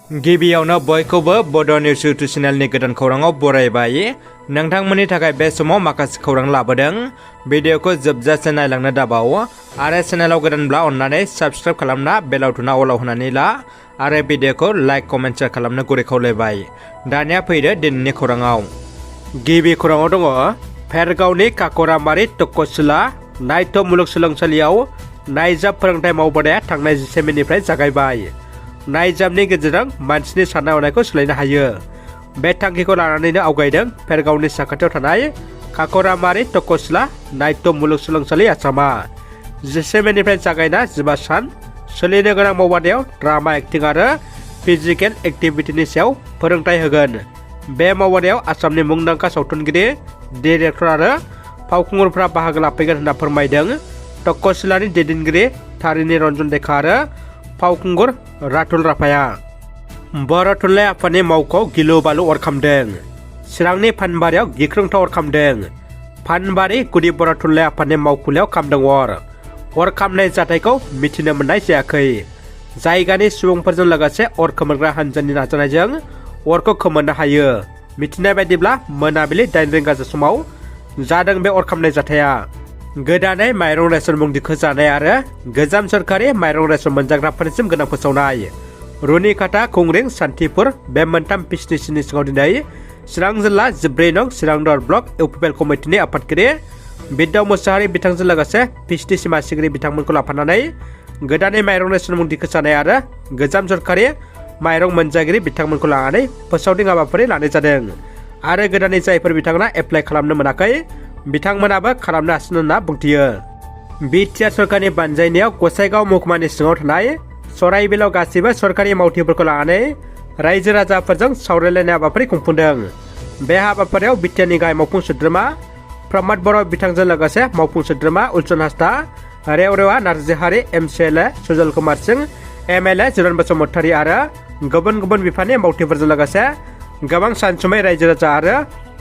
गिबियावनो बयखौबो बड' निउस इउटुब चेनेलनि गोदान खौराङाव बरायबाय। नोंथांमोननि थाखाय बे समाव माखासे खौरां लाबोदों। भिडिअखौ जोबजासे नायलांनो दाबाव आरो चेनेलाव गोदानब्ला अन्नानै साबस्क्राइब खालामना बेल आइकनआ अलाव होनानै ला आरो भिडिअखौ लाइक कमेन्ट शेयार खालामनो गुरै खावलायबाय। दानिया फैदो दिनैनि खौराङाव। गिबि खौराङाव दङ भेरगावनि काकरामारि तक्षशिला नायट' मुलुगसोलोंसालियाव नायजाब फोरोंथाय मावबोनाया थांनाय 10 मेनिफ्राय जागायबाय। नायजाबनि गेजेरजों मानसिनि साननाय हनायखौ सोलायनो हायो। बे थांखिखौ लानानैनो आवगायदों भेरगावनि साखाथियाव थानाय काकरामारि तक्षशिला नायट' मुलुगसोलोंसालि आसामा। 10 मेनिफ्राय जागायना 15 सान सोलिनो गोनां मावबादायाव ड्रामा एक्टिं आरो फिजिकेल एक्टिभिटिनि सायाव फोरोंथाय होगोन। बे मावबादायाव आसामनि मुंदांखा सावथुनगिरि, डिरेक्टर आरो फावखुंगुरफ्रा बाहागो लाफैगोन होनना फोरमायदों तक्षशिलानि दैदेनगिरि थारिणी रन्जन देखा आरो फावखुंगुर रातुल राफाया। बर' थुनलाइ आफादनि मावख'आव गिलु बालु अर खामदों। चिरांनि फानबारियाव गिख्रंथाव अर खामदों। फानबारि गुदि बर' थुनलाइ आफादनि मावखुलियाव खामदों अर खामनाय जाथायखौ मिथिनो मोननाय जायाखै। जायगानि सुबुंफोरजों लोगोसे अर खोमोरग्रा हान्जानि नाजानायजों अरखौ खोमोरनो हायो। मिथिनाय बायदिब्ला मोनाबिलि 8 रिंगासो समाव जादों बे अर खामनाय जाथाया। गोदानै माइरं रेसन मुं दिखोजानाय आरो गोजाम सोरखारि माइरं रेसन मोनजाग्राफोरनिसिम गोनां फोसावनाय। रुनिकाटा, खुंग्रिं, सान्थिपुर बे मोनथाम पिसिसिनि सिङाव दिनै चिरां जिल्ला 14 नं चिरां दर ब्लक इउपिपिएल कमिटिनि आफादगिरि बिद्दाव मुसाहारि बिथांजों लोगोसे पिसिसि मासिगिरि बिथांमोनखौ लाफानानै गोदानै माइरं रेसन मुं दिखोजानाय आरो गोजाम सोरखारि माइरं मोनजागिरि बिथांमोनखौ लानानै फोसावदिं हाबाफारि लानाय जादों आरो गोदानै जायफोर बिथांमोना एप्लाइ खालामनो मोनाखै बिथांमोनाबो खालामनो हासिगोन होनना बुंथियो। बिटिआर सरकारनि बानजायनायाव गसाइगाव महकुमानि सिङाव थानाय सराइबिलाव गासैबो सरकारि मावथिफोरखौ लानानै रायजो राजाफोरजों सावरायलायनाय हाबाफारि खुंफुंदों। बे हाबाफारियाव बिटिआरनि गाहाय मावफुं सोद्रोमा प्रमद बर' बिथांजों लोगोसे मावफुं सोद्रोमा उलसन हास्ता, रेवरेवा नार्जिहारि, एमसिएलए सुजल कुमार सिंह, एमएलए जिरन बसुमतारी आरो गुबुन गुबुन बिफाननि मावथिफोरजों लोगोसे गोबां सानसुमै रायजो राजा आरो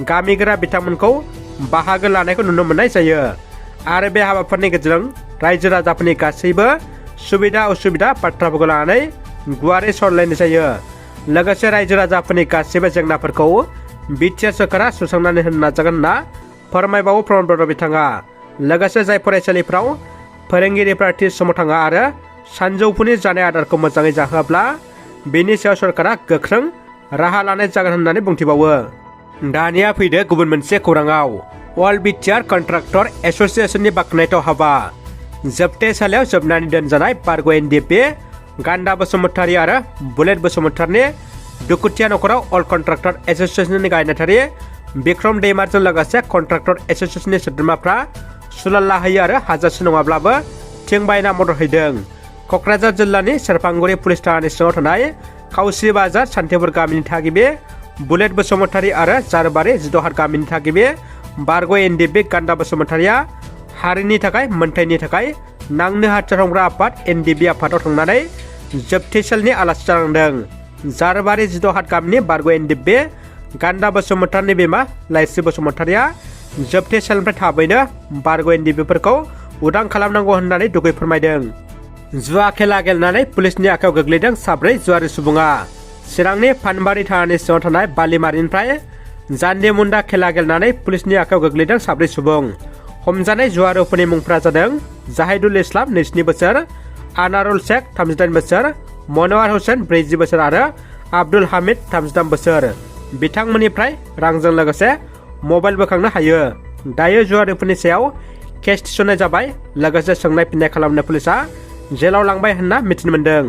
गामिगोरा बिथांमोनखौ बाहागो लानायखौ नुनो मोननाय जायो आरो बे हाबाफारिनि गेजेरजों रायजो राजाफोरनि गासैबो सुबिदा उसुबिदा बाथ्राफोरखौ लानानै गुवारै सावरायलायनाय जायो। लोगोसे रायजो राजाफोरनि गासैबो जेंनाफोरखौ बिटिआर सरकारा सुस्रांनानै होनो नाजागोन होनना फोरमायबावो प्रमद बर' बिथाङा। लोगोसे जाय फरायसालिफ्राव फोरोंगिरिफ्रा थि समाव थाङा आरो सानजौफुनि जानाय आदारखौ मोजाङै जाहोआब्ला बेनि सायाव सरकारा गोख्रों राहा लानाय जागोन होननानै बुंथिबावो। दानिया फैदो गुबुन मोनसे खौराङाव। अल बिटिआर कन्ट्राक्टर एस'सिएशननि बाख्नायथाव हाबा। जोबथेसालियाव जोबनानै दोनजानाय बारग' NDFB गान्दा बसुमतारी आरो बुलेट बसुमतारीनि दुखुथिया नख'राव अल कन्ट्राक्टर एस'सिएशननि गाहाय नेहाथारि बिक्रम दैमारजों लोगोसे कन्ट्राक्टर एस'सिएशननि सोद्रोमाफ्रा सुलाला होयो आरो हाजासे नङाब्लाबो थिं बायना मदद हैदों। क'क्राझार जिल्लानि सेरफांगुरि पुलिस थानानि सिङाव थानाय खावसि बाजार सान्थिपुर गामिनि थागिबि बुलेट बसुमतारी आरो जारबारि जिद'हाट गामिनि थागिबि बारग' NDFB गान्दा बसुमतारीया हारिनि थाखाय मोन्थाइनि थाखाय नांनो हाथियार हमग्रा आफाद NDFB आफादाव थांनानै जोबथेसालिनि आलासि जानांदों। जारबारि जिद'हाट गामिनि बारग' NDFB गान्दा बसुमतारीनि बिमा लाइस्रि बसुमतारीया जोबथेसालिनिफ्राय थाबैनो बारग' NDFBफोरखौ उदां खालामनांगौ होननानै दुगै फोरमायदों। जुवा खेला गेलेनानै पुलिसनि आखायाव गोग्लैदों 4 जुवारि सुबुङा। चिरांनि फानबारि थानानि सिङाव थानाय बालिमारिनिफ्राय जान्दी मुन्दा खेला गेलेनानै पुलिसनि आखायाव गोग्लैदों 4 सुबुं। हमजानाय जुवारिफोरनि मुंफोरा जादों जाहिदुल इस्लाम 22 बोसोर, आनारुल शेख 38 बोसोर, मनवार हुसैन 40 बोसोर आरो आब्दुल हामिद 38 बोसोर। बिथांमोननिफ्राय रांजों लोगोसे मबाइल बोखांनो हायो। दायो जुवारिफोरनि सायाव केस थिसननाय जाबाय। लोगोसे सोंनाय फिननाय खालामनो पुलिसा जेलाव लांबाय होनना मिथिनो मोन्दों।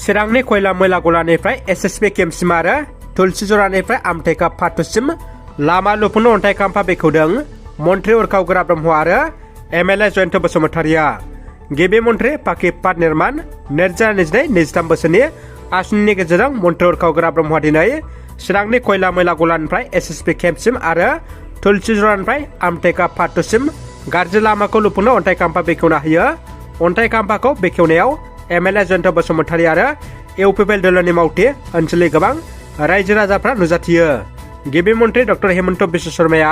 चिरांनि खयला मैला गलानिफ्राय SSB केम्पसिम आरो तुलसिजरानिफ्राय आमथेका फाथुसिम लामा लुफुंनो अन्थाइ खाम्फा बेखेवदों मन्त्रि उरखाव गोरा ब्रह्म आरो MLA जयन्त बसुमतारीया। गिबि मन्त्रि पाकिपात निर्माण 2022-23 बोसोरनि आसुनिनि गेजेरजों मन्त्रि उरखाव गोरा ब्रह्मआ दिनै चिरांनि खयला मैला गलानिफ्राय SSB केम्पसिम आरो तुलसिजरानिफ्राय आमथेका फाथुसिम गाज्रि लामाखौ लुफुंनो अन्थाइ खाम्फा बेखेवना होयो। अन्थाइ खाम्फाखौ बेखेवनायाव MLA जयन्त बसुमतारी आरो इउपिपिएल दोलोनि मावथि ओनसोलनि गोबां रायजो राजाफ्रा नुजाथियो। गिबि मन्त्रि डक्टर हेमन्त बिश्व शर्माया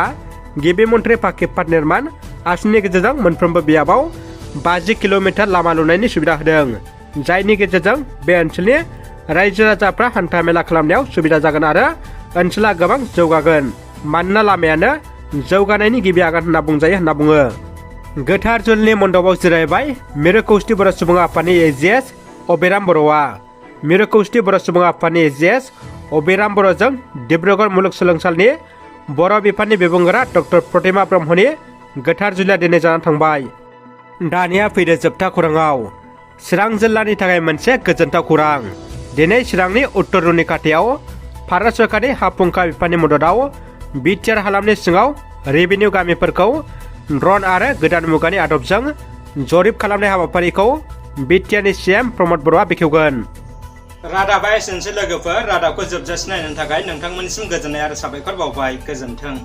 गिबि मन्त्रि पाकिपात निर्माण आसुनिनि गेजेरजों मोनफ्रोमबो बियाबाव 50 किल'मिटार लामा लुनायनि सुबिदा होदों, जायनि गेजेरजों बे ओनसोलनि रायजो राजाफ्रा हान्था मेला खालामनायाव सुबिदा जागोन आरो ओनसोला गोबां जौगागोन मानोना लामायानो जौगानायनि गिबि आगान होनना बुंजायो होनना बुङो। गोथार जुलिनि मन्दपाव जिरायबाय मिरु खौसेथि बर' सुबुं आफादनि एजिएस अबिराम बर'आ। मिरु खौसेथि बर' सुबुं आफादनि एजिएस अबिराम बर'जों डिब्रुगड़ मुलुगसोलोंसालिनि बर' बिफाननि बिबुंगोरा डक्टर प्रतिमा ब्रह्मनि गोथार जुलिया दिनै जानानै थांबाय। दानिया फैदो जोबथा खौराङाव। चिरां जिल्लानि थाखाय मोनसे गोजोनथाव खौरां। दिनै चिरांनि उत्तर रुनिखाथियाव भारत सरकारनि हा फुंखा बिफाननि मददाव बिटिआर हालामनि सिङाव रेभिनिउ गामिफोरखौ ड्रन आरो गोदान मुगानि आदबजों जरिब खालामनाय हाबाफारिखौ बिटिआरनि सीएम प्रमद बर'आ बेखेवगोन। रादाबा एसेनोसै लोगोफोर। रादाबखौ जोबजासिम नायनो थाखाय नोंथांमोननिसिम गोजोननाय आरो साबायखर बावबाय। गोजोन्थों।